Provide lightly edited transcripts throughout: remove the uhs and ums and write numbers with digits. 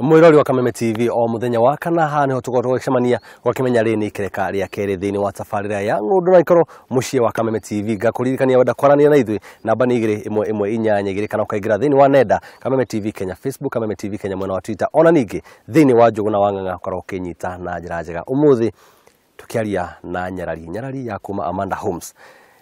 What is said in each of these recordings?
Mwirori wa Kameme TV o muthenya wa kana haha niho tukoragwo tũgĩcemania ũgakĩmenya rĩ nĩ ikereka rĩa kerĩ thĩinĩ wa tabarĩra ya Ng'ũndũ na Ikoro mũciĩ wa Kameme TV. Ngakũririkania wenda kwaranĩria na ithuĩ namba nĩ 2 1 1 8 2 kana ũkaingĩra thĩinĩ wa nenda Kameme TV Kenya Facebook, Kameme TV Kenya mwena wa Twitter, ona ningĩ thĩinĩ wa Njũgũna wa Ng'ang'a ũkoragwo ũkĩnyita na njĩra njega. Ũmũthĩ tukiaria na nyarari ya kuma Amanda Homes.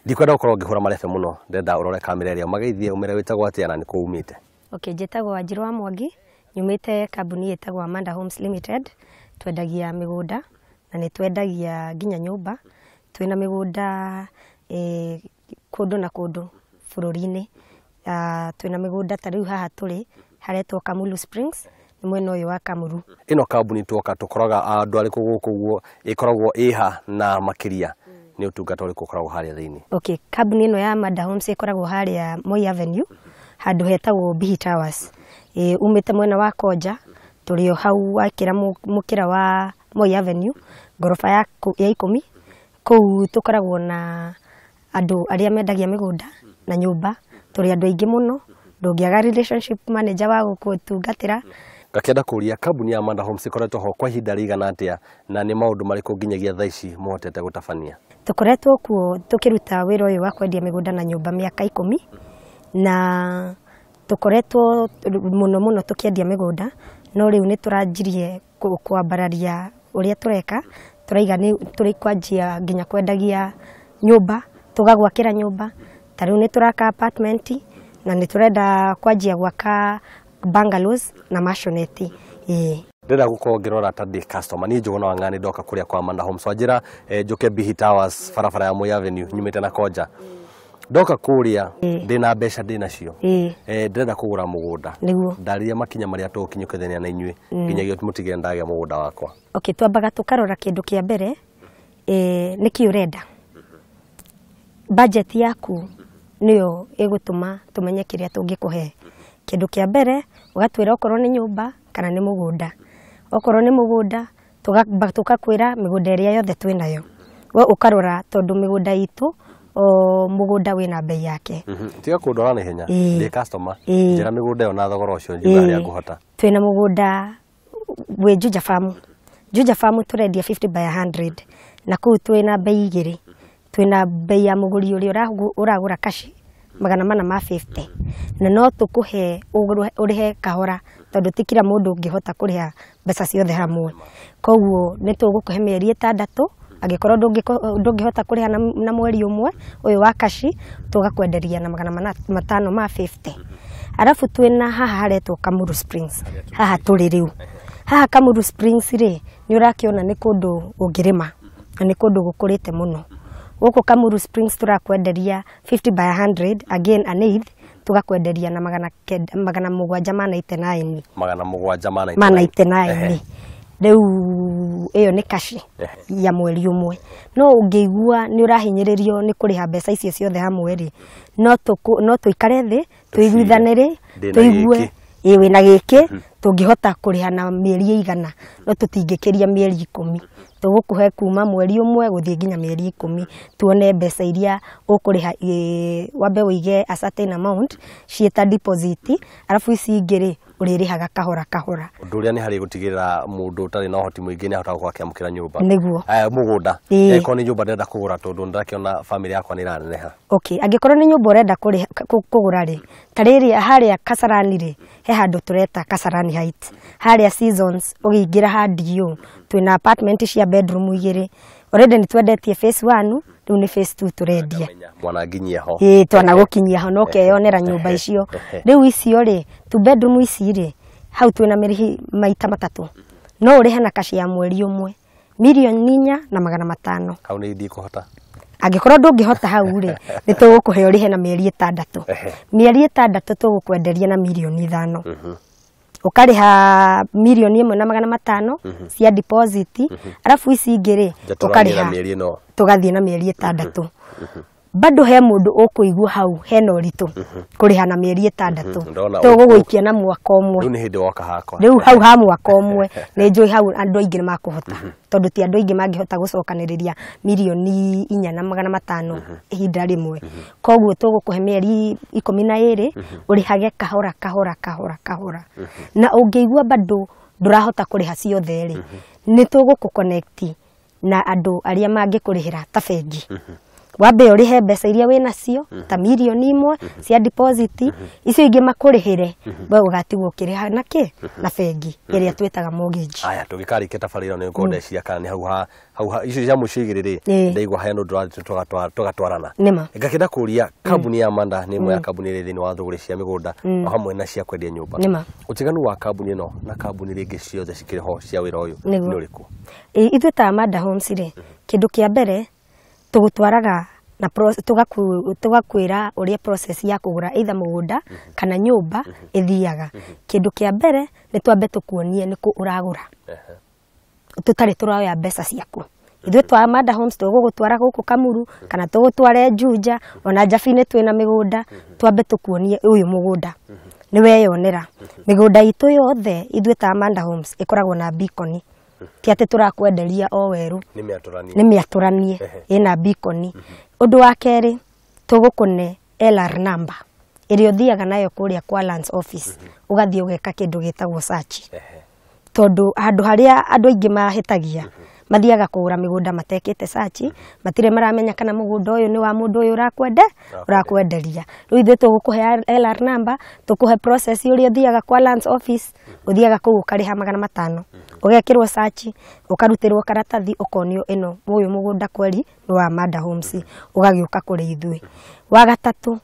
Ndikwenda gũkorwo ngĩhũra marebe mũno, ndĩrenda ũrore kamera ĩrĩa ũmageithie ũmere wĩtagwo atĩa na nĩ kũ umĩte. Okay, njĩtagwo Wanjirũ wa Mwangi, nyumĩte kambuni ĩtagwo Amanda Homes Limited. Twendagia mĩgũnda na nĩ twendagia nginya nyũmba. Twĩna mĩgũnda kũndũ na kũndũ bũrũri-inĩ. Twĩna mĩgũnda ta rĩu haha tũrĩ haretwo Kamulu Springs, nĩ mwena ũyũ wa Kamuru. Ĩno kambuni twoka tũkoraga andũ arĩkũ gũkũ ũguo, ĩkoragwo ĩha na makĩria nĩ ũtungata ũrĩkũ ũkoragwo harĩa thĩinĩ? Okay, kambuni ĩno ya Amanda Homes ĩkoragwo harĩa Moi Avenue, handũ hetagwo Bihi Towers. Umĩte mwena wa Konja, tũrĩ o hau wakĩra mũkĩra wa Moi Avenue, ngoroba ya 10. Kũu tũkoragwo na andũ arĩa mendagia mĩgũnda na nyũmba. Tũrĩ andũ aingĩ mũno, ndũngĩaga relationship manager wa gũgũtungatĩra. Ngakĩenda kũria kambuni ya Amanda Homes ĩkoretwo ho kwa ihinda rĩigana atĩa na nĩ maũndũ marĩkũ nginyagia thaa ici mũhotete gũtabania? Tũkoretwo kuo tũkĩruta wĩra ũyũ wa kwendia mĩgũnda na nyũmba mĩaka 10, na tũkoretwo mũno mũno tũkĩendia mĩgũnda, no rĩu nĩ tũranjirie kwambararia ũrĩa tũreka. Tũraiga nĩ tũrĩ kwanjia nginya kwendagia nyũmba, tũgagwakĩra nyũmba. Ta rĩu nĩ tũraka apartment na nĩ tũrenda kwanjia gwaka bungalows na maisonette. Ndĩrenda gũkorwo ngĩrora ta ndĩ customer, niĩ Njũgũna wa Ng'ang'a nĩ ndoka kũrĩa kwa Amanda Homes. Wanjĩra njũke Bihi Towers barabara ya Moi Avenue nyumĩte na Konja. Ndoka kũrĩa ndĩna mbeca ndĩnacio, ndĩrenda kũgũra mũgũnda. Ndarĩria makinya marĩa tũgũkinyũkithania na inyuĩ nginyagia mũtigĩrĩre ndagĩa mũgũnda wakwa. Okay, twambaga tũkarora kĩndũ kĩa mbere, nĩkĩ ũrenda. Budget yaku nĩyo ĩgũtũma tũmenye kĩrĩa tũngĩkũhe. Kĩndũ kĩa mbere ũgatwĩra okorwo nĩ nyũmba kana nĩ mũgũnda. Okorwo nĩ mũgũnda tũkakwĩra mĩgũnda ĩrĩa yothe twĩnayo. We ũkarora tondũ mĩgũnda itũ o mũgũnda wĩna bei yake. Tiga kũndora na ihenya, ndĩ customer, njĩra mĩgũnda ĩyo na thogora ũcio njiuga harĩa ngũhota. Twĩna mũgũnda wĩ Juja Farm. Juja Farm tũrendia 50 by 100 na kũu twĩna bei igĩrĩ. Twĩna bei ya mũgũri ũrĩa ũragũra kashi 450, na no tũkũhe ũrĩhe kahora tondũ ti kila mũndũ ũngĩhota kũrĩha mbeca ciothe hamwe. Koguo nĩ tũgũkũhe mĩeri 6, angĩkorwo ndũngĩhota kũrĩha na mweri ũmwe ũyũ wa kashi, tũgakwenderia na 550. Arabu twĩna haha haretwo Kamuru Springs, haha tũrĩ rĩu. Haha Kamuru Springs rĩ, nĩ ũrakĩona nĩ kũndũ ũngĩrĩma na nĩ kũndũ gũkũrĩte mũno. Gũkũ Kamuru Springs tũrakwenderia 50 by 100, again an eighth, tũgakwenderia na 799. 799. Rĩu ĩyo nĩ kashi ya mweri ũmwe. No ũngĩigua nĩ ũrahinyĩrĩrio nĩ kũrĩha mbeca icio ciothe hamwe rĩ, no tũikare thĩ tũiguithanĩre, tũigue wĩna gĩkĩ tũngĩhota kũrĩha na mĩeri ĩigana, no tũtingĩkĩria mĩeri 10. Tũgũkũhe kuma mweri ũmwe gũthiĩ nginya mĩeri 10, tuone mbeca iria ũkũrĩha, wambe ũige a certain amount ciĩta deposit, arabu ici ingĩ rĩ ũrĩrĩhaga kahora kahora. Ũndũ ũrĩa nĩ harĩ gũtigĩrĩra mũndũ ũtarĩ na ũhoti mũingĩ nĩ ahotaga gũkorwo akĩamũkĩra nyũmba. Nĩguo. Mũgũnda. Angĩkorwo nĩ nyũmba ndĩrenda kũgũra tondũ nĩndĩrakĩona famĩlĩ yakwa nĩ ĩraneneha. Okay, angĩkorwo nĩ nyũmba ũrenda kũgũra rĩ, ta rĩrĩa harĩa Kasarani rĩ, he handũ tũreta Kasarani Heights. Harĩa Seasons ũgĩingĩra ha DU, twĩna apartment cia bedroom 2. Already nĩ twendetie phase 1, rĩu nĩ phase 2 tũrendia. Mwananginyia ho. Twanagũkinyia ho na ũkeyonera nyũmba icio. Rĩu icio rĩ, two bedroom ici rĩ, hau twĩna mĩrĩhi maita 3. No ũrĩhe na kashi ya mweri ũmwe, 4,500,000. Hau nĩ ndikũhota. Angĩkorwo ndũngĩhota hau rĩ, nĩ tũgũkũhe ũrĩhe na mĩeri 6. Mĩeri 6 tũgũkwenderia na 5 million. Ũkarĩha 1,500,000 cia deposit, arabu ici ingĩ rĩ, ũkarĩha tũgathiĩ na mĩeri 6. Bado he mũndũ ũkũigua hau hena ũritũ kũrĩha na mĩeri 6, tũgũgũikia na mwaka ũmwe. Rĩu nĩ hĩndĩ woka hakwa. Rĩu hau ha mwaka ũmwe nĩ njũĩ hau andũ aingĩ nĩ makũhota, tondũ ti andũ aingĩ mangĩhota gũcokanĩrĩria 4,500,000 ihinda rĩmwe. Koguo tũgũkũhe mĩeri 12 ũrĩhage kahora kahora kahora kahora, na ũngĩigua bado ndũrahota kũrĩha ciothe rĩ, nĩ tũgũkũ connect na andũ arĩa mangĩkũrĩhĩra ta bengi. Wambe ũrĩhe mbeca iria wĩ nacio ta 1 million cia deposit, icio ingĩ makũrĩhĩre, we ũgatigwo ũkĩrĩha na kĩ na bengi ĩrĩa twĩtaga mortgage. Aya, tũgĩkarĩkia tabarĩra ĩno nĩ ndecia kana nĩ hau ha hau ha icio cia mũico igĩrĩ rĩ, ndaigua he ũndũ tũgatwarana. Nĩma. Ngakĩenda kũria, kambuni ya Amanda nĩ ĩmwe ya kambuni ĩrĩ thĩinĩ wa thũgũrĩ cia mĩgũnda o hamwe na cia kwendia nyũmba. Ũtiganu wa kambuni ĩno na kambuni rĩngĩ ciothe cikĩrĩ ho cia wĩra ũyũ nĩ ũrĩkũ? Ithuĩ ta Amanda Homes rĩ, kĩndũ kĩa mbere tũgũtwaraga na tũgakwĩra ũrĩa process ya kũgũra either mũgũnda kana nyũmba ĩthiaga. Kĩndũ kĩa mbere nĩ twambe tũkuonie nĩkũ ũragũra tũtarĩ tũroya mbeca ciaku. Ithuĩ twa Amanda Homes tũgũgũtwara gũkũ Kamuru kana tũgũtware Juja, ona Njabi-inĩ twĩna mĩgũnda, twambe tũkuonie ũyũ mũgũnda nĩ weyonera. Mĩgũnda itũ yothe ithuĩ ta Amanda Homes ĩkoragwo na beacon, ti atĩ tũrakwenderia o werũ. Nĩ mĩatũranie. Nĩ mĩatũranie, ĩna beacon. Ũndũ wa kerĩ, tũgũkũne LR number ĩrĩa ũthiaga nayo kũrĩa kwa lands office, ũgathiĩ ũgeka kĩndũ gĩtagwo search, tondũ handũ harĩa andũ aingĩ mahĩtagia, mathiaga kũgũra mĩgũnda matekĩte search, matirĩ maramenya kana mũgũnda ũyũ nĩ wa mũndũ ũyũ ũrakwenderia. Rĩu ithuĩ tũgũkũhe LR number, tũkũhe process ũrĩa ũthiaga kwa lands office, ũthiaga kũu ũkarĩha 500, ũgekĩrwo search, ũkarutĩrwo karatathi, ũkonio ĩno ũyũ mũgũnda kweri nĩ wa Amanda Homes, ũgagĩũka kũrĩ ithuĩ. Wa gatatũ,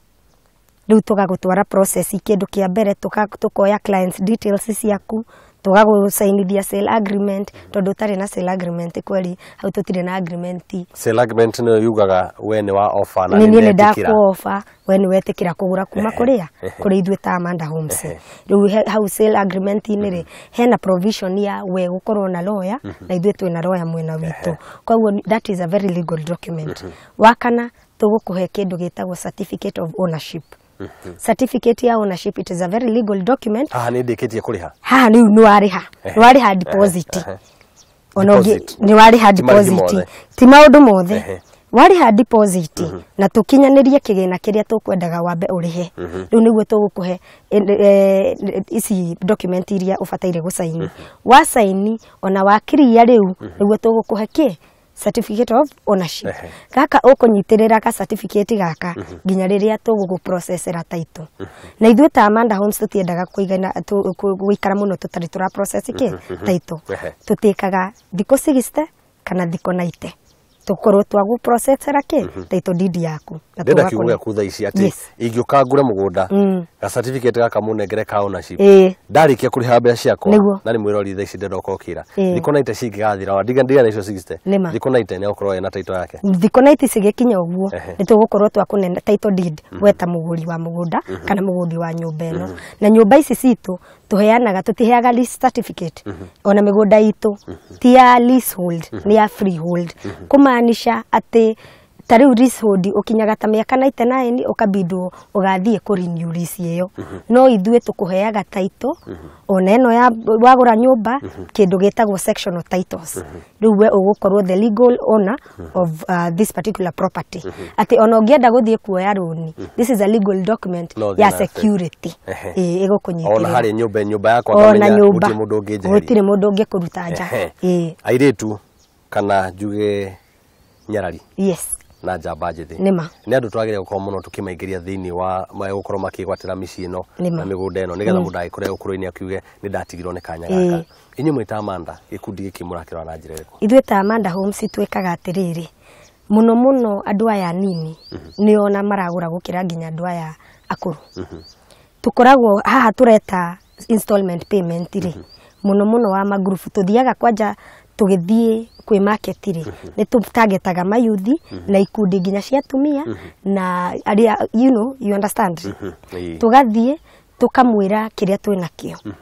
rĩu tũgagũtwara process. Kĩndũ kĩa mbere tũkoya clients details ciaku, tũgagũcainithia sale agreement, tondũ ũtarĩ na sale agreement kweri hau tũtirĩ na agreement. Sale agreement nĩyo yugaga we nĩ wa offer na nĩ niĩ nĩ nĩ ndetĩkĩra. Ndakũ offer, we nĩ wetĩkĩra kũgũra kuma kũrĩa kũrĩ ithuĩ ta Amanda Homes. Rĩu hau sale agreement-inĩ rĩ, hena provision ya we gũkorwo na lawyer, na ithuĩ twĩna lawyer mwena witũ, koguo that is a very legal document. Wa kana, tũgũkũhe kĩndũ gĩtagwo certificate of ownership. Certificate ya ownership, it is a very legal document. Haha nĩ ndĩkĩtie kũrĩha. Haha rĩu nĩ warĩha, nĩ warĩha deposit. Ona ũngĩ Deposit. nĩ warĩha Ti marĩhi deposit. mothe. Ti maũndũ mothe. Warĩha deposit na tũkinyanĩrie kĩgĩna kĩrĩa tũkwendaga wambe ũrĩhe, rĩu nĩguo tũgũkũhe ici document iria ũbataire gũcaini. Wacaini ona wakiria, rĩu nĩguo tũgũkũhe kĩ certificate of ownership. Gaka ũkũnyitĩrĩra ka certificate gaka nginya rĩrĩa tũgũgũprocessera title. Na ithuĩ ta Amanda Homes tũtiendaga kũigana gũikara mũno tũtarĩ tũra process kĩ title. Tũtĩkaga thikũ 60 kana thikũ 90 tũkorwo twagũprocessera kĩ title deed yaku na Ndĩrenda kiugo tũgakũne. gĩaku thaa ici atĩ ingĩũka ngũre mũgũnda, ga certificate gaka mũnengere ka ownership, ndarĩkia kũrĩha mbeca ciakwa, na nĩ mwĩrori thaa ici ndĩrenda ũkorwo ũkĩra thikũ 90 cingĩgathira, wa ndiga na icio 60, thikũ 90 nĩ egũkorwo ena title yake. Thikũ 90 cigĩkinya ũguo, nĩ tũgũkorwo twakũne title deed we ta mũgũri wa mũgũnda kana mũgũri wa nyũmba ĩno. Na nyũmba ici citũ tũheanaga, tũtiheaga lease certificate, ona mĩgũnda itũ ti ya leasehold, nĩ ya freehold, kũmaanisha atĩ ta rĩu leasehold ũkinyaga ta mĩaka 99 ũkabindwo ũgathiĩ kũ renew lease ĩyo, no ithuĩ tũkũheaga title ona ĩno ya wagũra nyũmba, kĩndũ gĩtagwo sectional titles. Rĩu we ũgũkorwo the legal owner of this particular property, atĩ ona ũngĩenda gũthiĩ kuoya rũni, this is a legal document No ũthiĩ ya na security. Ĩgũkũnyitĩrĩra. Ona harĩ nyũmba yakwa ona ngamenya nyũmba gũtirĩ mũndũ ũngĩnjeheria. Gũtirĩ mũndũ ũngĩkũruta nja. Airĩtu kana njuge nyarari na njamba njĩthĩ, Nĩma. nĩ andũ twagĩrĩire gũkorwo mũno tũkĩmaingĩria thĩinĩ wa gũkorwo makĩgwatĩra mĩciĩ ĩno na mĩgũnda ĩno, nĩgetha mũndũ agĩkũre ũkũrũ-inĩ akiuge nĩ ndatigirwo nĩ kanya gaka. Inyuĩ mwĩ ta Amanda, gĩkundi gĩkĩ mũrakĩrora na njĩra ĩrĩkũ? Ithuĩ ta Amanda Homes twĩkaga atĩrĩrĩ, mũno mũno andũ aya anini nĩo ona maragũra gũkĩra nginya andũ aya akũrũ. Tũkoragwo haha tũreta installment payment rĩ, mũno mũno wa magrupu tũthiaga kwanja tũgĩthiĩ kwĩ market rĩ, nĩ tũtagetaga mayuthi na ikundi nginya cia atumia na arĩa you know, you understand. Tũgathiĩ tũkamwĩra kĩrĩa twĩ nakĩo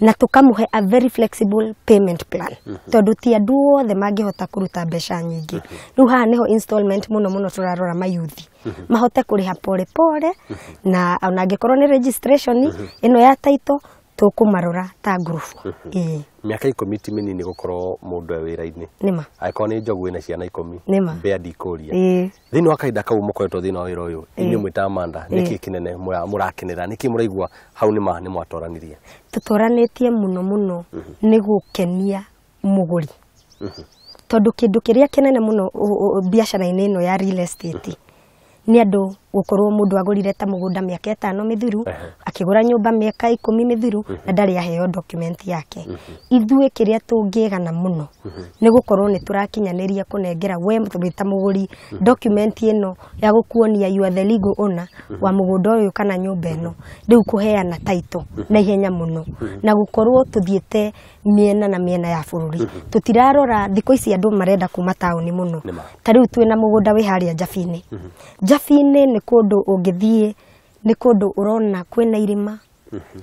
na tũkamũhe a very flexible payment plan, tondũ ti andũ othe mangĩhota kũruta mbeca nyingĩ. Rĩu haha nĩho installment mũno mũno tũrarora mayuthi mahote kũrĩha pole pole, na ona angĩkorwo nĩ registration ĩno ya title. Tũkũmarora ta ngurubu. Ĩĩ. Mĩaka 10 ti mĩnini gũkorwo mũndũ e wĩra-inĩ. Nĩma. Angĩkorwo nĩ njogu ĩna ciana 10. Nĩma. Mbĩa ndikũria. Ĩĩ. Thĩinĩ wa kahinda kau mũkoretwo thĩinĩ wa wĩra ũyũ, inyuĩ mwĩ ta Amanda, nĩkĩ kĩnene mũrakenera, nĩkĩ mũraigua hau nĩma nĩ mwatoranirie? Tũtoranĩtie mũno mũno nĩ gũkenia mũgũri. Tondũ kĩndũ kĩrĩa kĩnene mũno biacara-inĩ ĩno ya real estate nĩ andũ gũkorwo mũndũ agũrire ta mũgũnda mĩaka 5 mĩthiru, akĩgũra nyũmba mĩaka 10 mĩthiru na ndarĩ aheo document yake. Ithuĩ kĩrĩa tũngĩgana mũno nĩ gũkorwo nĩ tũrakinyanĩria kũnengera we wĩ ta mũgũri document ĩno ya gũkuonia you are the legal owner wa mũgũnda ũyũ kana nyũmba ĩno. Rĩu kũheana title na ihenya mũno na gũkorwo tũthiĩte mĩena na mĩena ya bũrũri. Tũtirarora thikũ ici andũ marenda kuma taũni mũno. Ta rĩu twĩna mũgũnda wĩ harĩa Njabinĩ. Njabinĩ nĩ kũndũ ũngĩthiĩ, nĩ kũndũ ũrona kwĩna irĩma,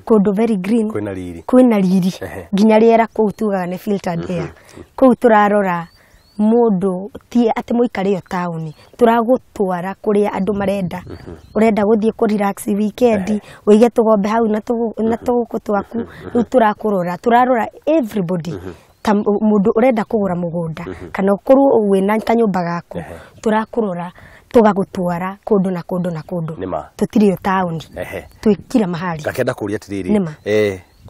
kũndũ very green, kwĩna riri, kwĩna riri, nginya rĩera kũu tugaga nĩ filtered air. Kũu tũrarora mũndũ ti atĩ mũikare o taũni, tũragũtwara kũrĩa andũ marenda. Ũrenda gũthiĩ kũ relax weekend, ũige tũgombe hau na tũgũkũ twaku, rĩu tũrakũrora, tũrarora everybody. Ta mũndũ ũrenda kũgũra mũgũnda kana ũkorwo wĩna kanyũmba gaku, tũrakũrora tũgagũtwara kũndũ na kũndũ na kũndũ. Tũtirĩ o taũni, twĩ kila mahali. Ngakĩenda kũria atĩrĩrĩ,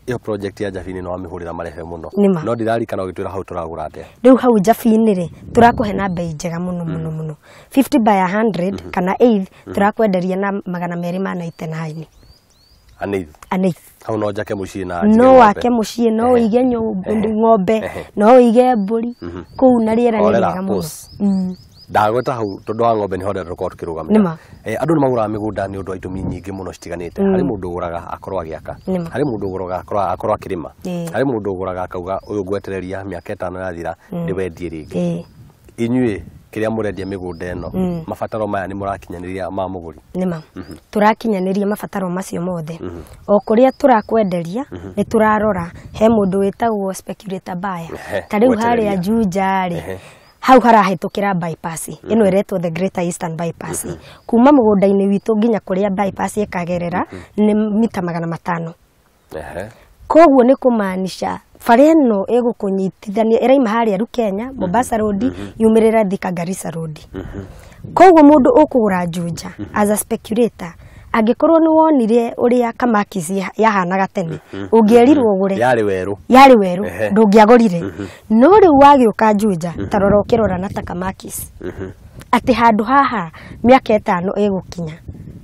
ĩyo project ya Njabinĩ no wamĩhũrĩra marebe mũno. No ndirarikana ũgĩtwĩra hau tũragũra atĩa. Rĩu hau Njabinĩ rĩ, tũrakũhe na bei njega mũno mũno mũno. 50 by 100 kana 8 tũrakwenderia na 299. Aneith. Hau no njake mũciĩ na no wake mũciĩ, no ũige ng'ombe, no ũige mbũri kũu na rĩera nĩ rĩega mũno. Ndagweta hau tondũ wa ng'ombe nĩho ndĩrenda tũkorwo tũkĩrũgamĩra. Andũ nĩ magũraga mĩgũnda nĩ ũndũ wa itũmi nyingĩ mũno citiganĩte. Harĩ mũndũ ũgũraga akorwo agĩaka, harĩ mũndũ ũgũraga akorwo akĩrĩma, harĩ mũndũ ũgũraga akauga ũyũ ngwetereria mĩaka 5 yathira ndĩwendie rĩngĩ. Inyuĩ kĩrĩa mũrendia mĩgũnda ĩno, mabataro maya nĩ mũrakinyanĩria ma mũgũri? Nĩma. Tũrakinyanĩria mabataro macio mothe. O kũrĩa tũrakwenderia nĩ tũrarora he mũndũ wĩtagwo speculator buyer. Ta rĩu harĩa Juja rĩ, hau harahĩtũkĩra bypass ĩno ĩretwo the Greater Eastern Bypass. Kuma mũgũnda-inĩ witũ nginya kũrĩa bypass ĩkagerera nĩ mita 500. Koguo nĩ kũmaanisha bara ĩno ĩgũkũnyitithania ĩraima harĩa Rukenya, Mombasa Road, yumĩrĩra Thika Garissa Road. Koguo mũndũ ũkũgũra Juja as a speculator, angĩkorwo nĩ wonire ũrĩa Kamakis yahanaga tene, ũngĩerirwo ũgũre yarĩ werũ, yarĩ werũ, ndũngĩagũrire. No rĩu wagĩũka Juja, ta rora ũkĩrora na ta Kamakis, atĩ handũ haha mĩaka 5 ĩgũkinya.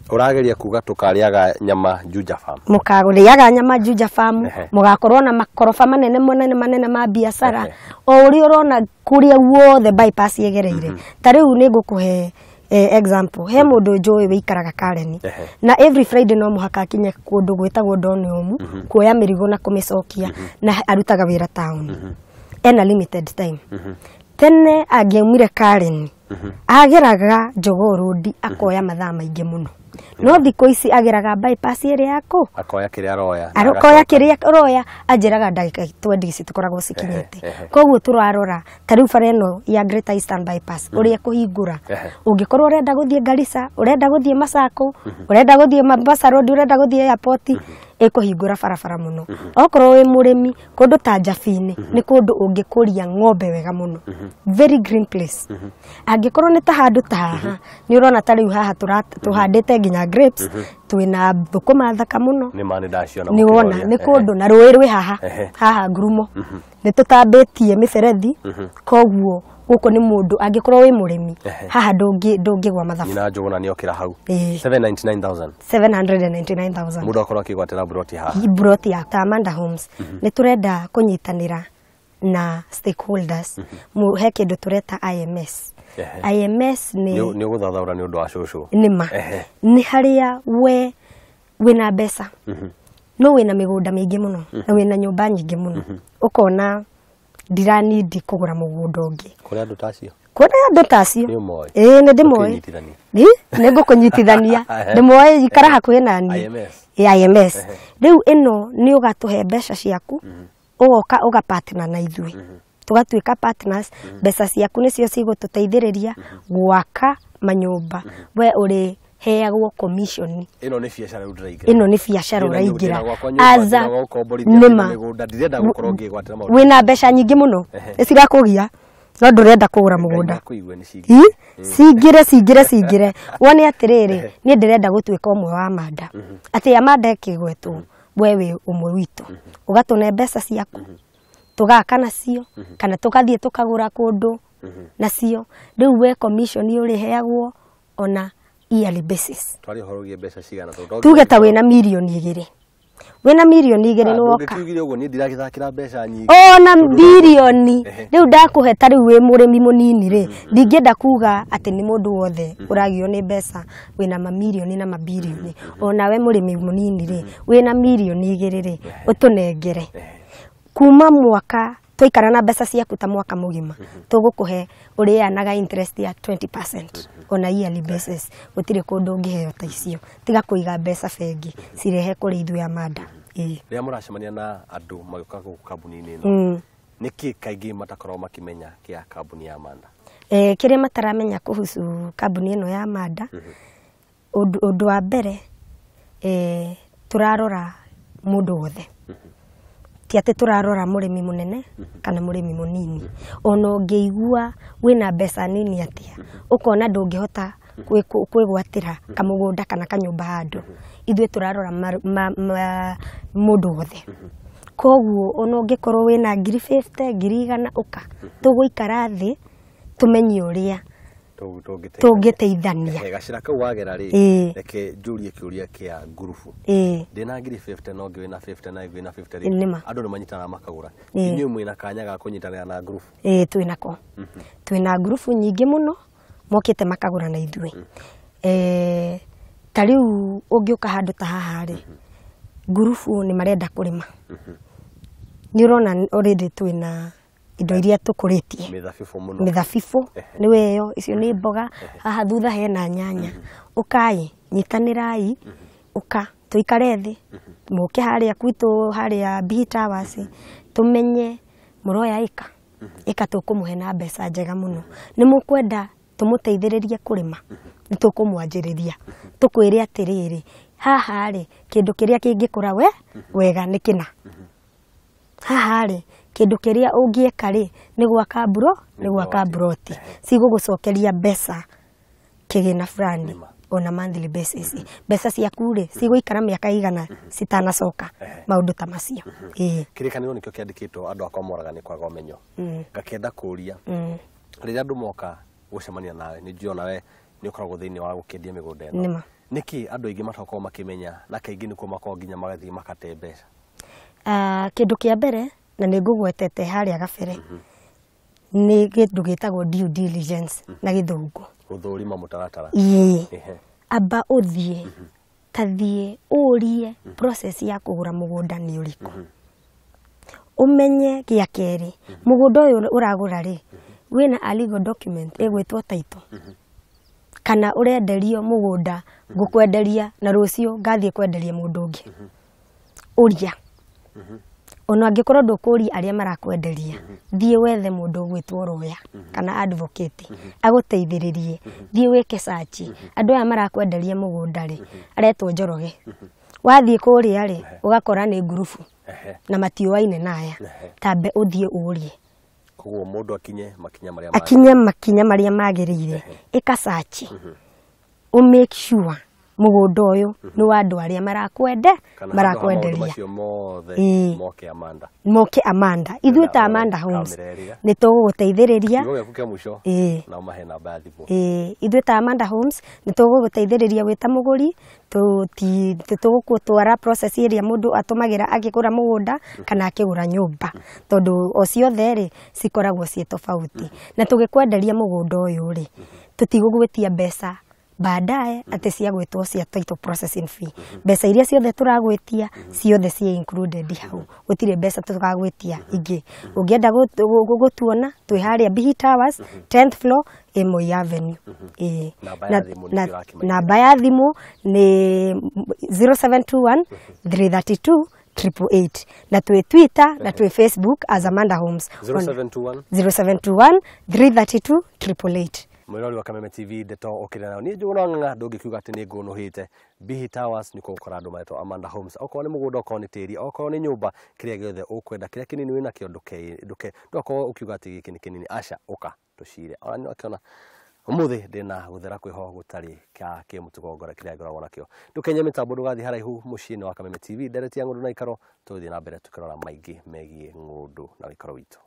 Ũrageria kuga tũkarĩaga nyama Juja Farm. Mũkarĩaga nyama Juja Farm, mũgakorwo na makoroba manene manene manene ma biacara, o ũrĩa ũrona kũrĩa guothe bypass ĩgereire. Ta rĩu nĩ ngũkũhe example, he mũndũ njũĩ wĩikaraga Karen, na every Friday no mũhaka akinye kũndũ gwĩtagwo Donholm kuoya mĩrigo na kũmĩcokia, na arutaga wĩra taũni. Ena limited time. Tene angĩaumire Karen, ageraga Jogoo Road akoya mathaa maingĩ mũno. No thikũ ici ageraga bypass ĩrĩa yaku, akoya kĩrĩa aroya, aroya kĩrĩa aroya, anjĩraga ndagĩka 20 ici tũkoragwo cikinyĩte. Koguo tũrarora ta rĩu bara ĩno ya Greater Eastern Bypass ũrĩa kũhingũra, ũngĩkorwo ũrenda gũthiĩ Garissa, ũrenda gũthiĩ Masako, ũrenda gũthiĩ Mombasa Road, ũrenda gũthiĩ airport, ĩkũhingũra barabara mũno. Okorwo wĩ mũrĩmi kũndũ ta Njabinĩ nĩ kũndũ ũngĩkũria ng'ombe wega mũno, very green place. Angĩkorwo nĩ ta handũ ta haha, nĩ ũrona ta rĩu haha tũhandĩte nginya grapes, twĩna thũkũma thaka mũno. Nĩ ma nĩ ndaciona. Nĩ wona nĩ kũndũ na rũĩ rwĩ haha haha ngurumo, nĩ tũtambĩtie mĩberethi, koguo gũkũ nĩ mũndũ angĩkorwo wĩ mũrĩmi haha ndũngĩgwa mathabu. Nyina Njũgũna nĩokĩra hau 799,000. 799,000. Mũndũ akorwo akĩgwatĩra broti haha, broti ya Amanda Homes. Nĩ tũrenda kũnyitanĩra na stakeholders. He kĩndũ tũreta IMS. IMS nĩ nĩ ũgũthathaũra nĩ ũndũ wa cũcũ. Nĩma nĩ harĩa we wĩna mbeca no wĩna mĩgũnda mĩingĩ mũno na wĩna nyũmba nyingĩ mũno, ũkona ndiranindi kũgũra mũgũnda ũngĩ. Kũrĩ andũ ta acio? Kũrĩ andũ ta acio. Nĩ ũmoĩ? Ĩĩ nĩ ndĩmoĩ. Nĩ ngũkũnyitithania. Ndĩmoĩ, ikara hakuhĩ na niĩ. IMS. IMS. Rĩu ĩno nĩ ũgatũhe mbeca ciaku, ũgoka ũgapartner na ithuĩ, tũgatuĩka partners. Mbeca ciaku nĩcio cigũtũteithĩrĩria gwaka manyũmba. We ũrĩ ũrĩheagwo commission. Ĩno nĩ biacara ũraingĩra. Ĩno nĩ biacara ũraingĩra. Aza nĩma ndĩrenda gũkorwo ngĩgwatĩra maũndũ. Wĩna mbeca nyingĩ mũno ĩcirakũgia no ndũrenda kũgũra mũgũnda. Cingĩre cingĩre cingĩre wone atĩrĩrĩ niĩ ndĩrenda gũtuĩka ũmwe wa Amanda. Atĩ Amanda ĩkĩgwetwo we wĩ ũmwe witũ ũgatũne mbeca ciaku tũgaka nacio kana tũgathiĩ tũkagũra kũndũ nacio. Rĩu we commission ũrĩheagwo ona yearly basis. Twari horo gie mbeca cigana tuge ta wĩna mirioni 2 wĩna mirioni 2 nĩ woka. Ndũngĩkiugire ũguo niĩ ndiragĩthakĩra mbeca nyingĩ. Ona birioni rĩu ndakũhe ta rĩu wĩ mũrĩmi mũnini rĩ ndingĩenda kuga atĩ nĩ mũndũ wothe ũragio nĩ mbeca wĩna mamirioni na mabirioni. Ona we mũrĩmi mũnini rĩ wĩna mirioni 2 rĩ ũtũnengere kuma mwaka twaikara na mbeca ciaku ta mwaka mũgima tũgũkũhe ũrĩanaga interest ya 20% ona yearly basis. Gũtirĩ kũndũ ũngĩheo ta icio tiga kũiga mbeca bengi cirehe kũrĩ ithuĩ Amanda. Rĩrĩa mũracemania na andũ magĩũka gũkũ kambuni-inĩ ĩno nĩkĩ kaingĩ matakoragwo makĩmenya kĩa kambuni ya Amanda? Kĩrĩa mataramenya kuhusu kambuni ĩno ya Amanda, ũndũ wa mbere tũrarora mũndũ wothe. Ti atĩ tũrarora mũrĩmi mũnene kana mũrĩmi mũnini. Ona ũngĩigua wĩna mbeca nini atĩa ũkona ndũngĩhota kwĩgwatĩra kamũgũnda kana kanyũmba handũ, ithuĩ tũrarora mũndũ wothe. Koguo ona ũngĩkorwo wĩna ngiri 50 ngiri 100 ũka tũgũikara thĩ tũmenye ũrĩa tũngĩteithania. Gacĩra kau wagera rĩ reke njũrie kĩũria kĩa ngurubu. Ndĩna ngiri 50 no ngĩ wĩna 50 na ngĩ wĩna 50 rĩ andũ nĩ manyitanaga makagũra. Inyuĩ mwĩna kanya ga kũnyitanĩra na ngurubu? Twĩnako. Twĩna ngurubu nyingĩ mũno mokĩte makagũra na ithuĩ. Ta rĩu ũngĩũka handũ ta haha rĩ ngurubu nĩ marenda kũrĩma. Nĩ ũrona already twĩna indo iria tũkũrĩtie mĩthabibũ mũno. Mĩthabibũ nĩwe ĩyo, icio nĩ mboga, haha thutha hena nyanya. Ũkai nyitanĩrai, ũka tũikare thĩ mũke harĩa gwitũ harĩa B Towers tũmenye mũroya ĩka ĩka tũkũmũhe na mbeca njega mũno. Nĩ mũkwenda tũmũteithĩrĩrie kũrĩma nĩ tũkũmwanjĩrĩria tũkwĩre atĩrĩrĩ haha rĩ kĩndũ kĩrĩa kĩngĩkũra we wega nĩ kĩna, haha rĩ kĩndũ kĩrĩa ũngĩeka rĩ nĩ gwaka mburo nĩ gwaka mburoti cigũgũcokeria mbeca kĩgĩna fulani ona monthly basis. Mbeca ciaku rĩ cigũikara mĩaka igana citanacoka maũndũ ta macio. Kĩrĩkanĩro nĩkĩo kĩandĩkĩtwo andũ akwa moraga nĩ kwaga ũmenyo. Ngakĩenda kũria rĩrĩa andũ moka gũcemania nawe nĩ njũĩ onawe nĩ ũkoragwo thĩinĩ wa gũkĩendia mĩgũnda ĩno, nĩkĩ andũ aingĩ matakoragwo makĩmenya na kaingĩ nĩkuo makoragwo nginya magathiĩ makate mbeca? Kĩndũ kĩa mbere na nĩ ngũgwetete harĩa gabere nĩ kĩndũ gĩtagwo due diligence na gĩthũngũ. Gũthũrima mũtaratara. Amba ũthiĩ tathiĩ ũrie process ya kũgũra mũgũnda nĩ ũrĩkũ, ũmenye gĩa kerĩ mũgũnda ũyũ ũragũra rĩ wĩna a legal document ĩgwĩtwo title kana ũrenderio mũgũnda ngũkwenderia na rũciũ ngathiĩ kwenderia mũndũ ũngĩ. Ũria ona angĩkorwo ndũkũria arĩa marakwenderia thiĩ wethe mũndũ ũgwĩtwo lawyer kana advocate agũteithĩrĩrie, thiĩ wĩke search andũ aya marakwenderia mũgũnda rĩ aretwo Njoroge, wathiĩ kũrĩa rĩ ũgakora nĩ ngurubu na matiũaine na aya, tambe ũthiĩ ũrie. Koguo mũndũ akinye makinya marĩa akinye makinya marĩa magĩrĩire, ĩka search ũ make sure mũgũnda ũyũ nĩ wa andũ arĩa marakwende marakwenderia macio mothe moke Amanda, moke Amanda. Ithuĩ ta Amanda Homes nĩ tũgũgũteithĩrĩria na ũmahe namba ya thimũ. Ithuĩ ta Amanda Homes nĩ tũgũgũteithĩrĩria wĩ ta mũgũri, tũgũgũtwara process ĩrĩa mũndũ atũmagĩra akĩgũra mũgũnda kana akĩgũra nyũmba, tondũ o ciothe rĩ cikoragwo ciĩ tofauti. Na tũgĩkwenderia mũgũnda ũyũ rĩ tũtigũgwĩtia mbeca baadaye atĩ cia gwĩtwo cia title processing fee. Mbeca iria ciothe tũragwĩtia ciothe ciĩ included hau, gũtirĩ mbeca tũgagwĩtia ingĩ. Ũngĩenda gũtuona twĩ harĩa Bihi Towers 10th floor Moi Avenue. Namba ya thimũ nĩ 0721 332 888 na twĩ Twitter na twĩ Facebook as Amanda Homes. 0721 0721 332 888. Mwĩrori wa Kameme TV, ndeto ũkĩrĩ nayo niĩ Njũgũna Ng'ang'a, ndũngĩkiuga atĩ nĩ ngũnũhĩte. Bihi Towers nĩkuo gũkora andũ maretwo Amanda Homes. Okorwo nĩ mũgũnda, okorwo nĩ tĩri, okorwo nĩ nyũmba, kĩrĩa gĩothe ũkwenda, kĩrĩa kĩnini wĩnakĩo, ndũke ndũgakorwo ũkiuga atĩ gĩkĩ nĩ kĩnini, aca, ũka tũcire. Ona nĩ wakĩona ũmũthĩ ndĩna gũthera kwĩho gũtarĩ ka kĩmũtugo ngora kĩrĩa ngoragwo nakĩo. Ndũkenye mĩtambo, ndũgathiĩ haraihu. Mũciĩ-inĩ wa Kameme TV, ndereti ya ng'ũndũ na ikaro, tũgũthiĩ na mbere tũkĩrora maingĩ megiĩ ng'ũndũ na wĩikaro witũ.